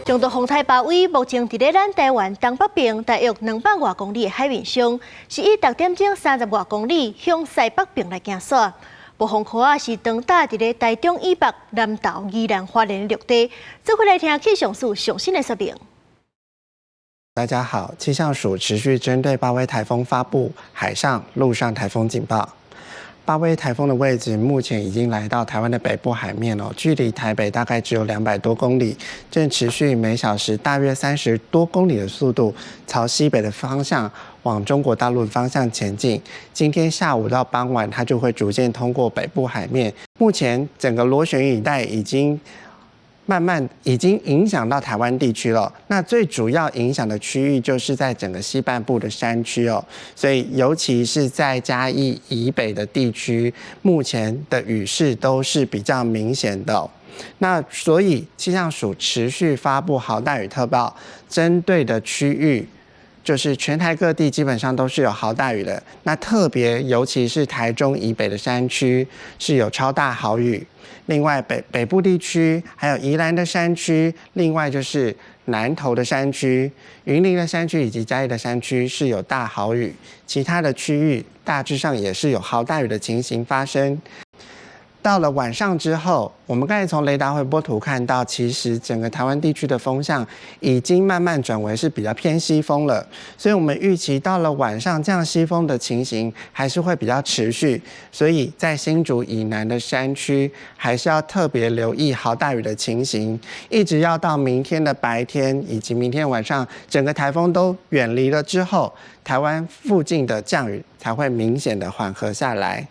中度風颱巴威目前佇咧咱台灣東北邊大約200外公里的海面上，是以逐點鐘30外公里向西北邊來行駛。暴風圈仔是長搭佇咧台中以北、南投、宜蘭花蓮的陸地。做伙來聽氣象署上新的說明。大家好，氣象署持續針對巴威颱風發布海上、陸上颱風警報。巴威颱風的位置目前已經來到台灣的北部海面哦，距離台北大概只有200多公里，正持續每小時大約30多公里的速度朝西北的方向往中國大陸的方向前進。今天下午到傍晚，它就會逐漸通過北部海面。目前整個螺旋雨帶已經慢慢已經影響到台灣地區了。那最主要影響的區域就是在整個西半部的山區哦，所以尤其是在嘉義以北的地區，目前的雨勢都是比較明顯的。那所以氣象署持續發布豪大雨特報，針對的區域就是全台各地基本上都是有豪大雨的。那特別尤其是台中以北的山區是有超大豪雨。另外北部地區，還有宜蘭的山區，另外就是南投的山區、雲林的山區以及嘉義的山區是有大豪雨，其他的區域大致上也是有豪大雨的情形發生。到了晚上之後，我們剛才從雷達回波圖看到，其實整個台灣地區的風向已經慢慢轉為是比較偏西風了，所以我們預期到了晚上這樣西風的情形還是會比較持續，所以在新竹以南的山區還是要特別留意豪大雨的情形，一直要到明天的白天以及明天晚上，整個颱風都遠離了之後，台灣附近的降雨才會明顯的緩和下來。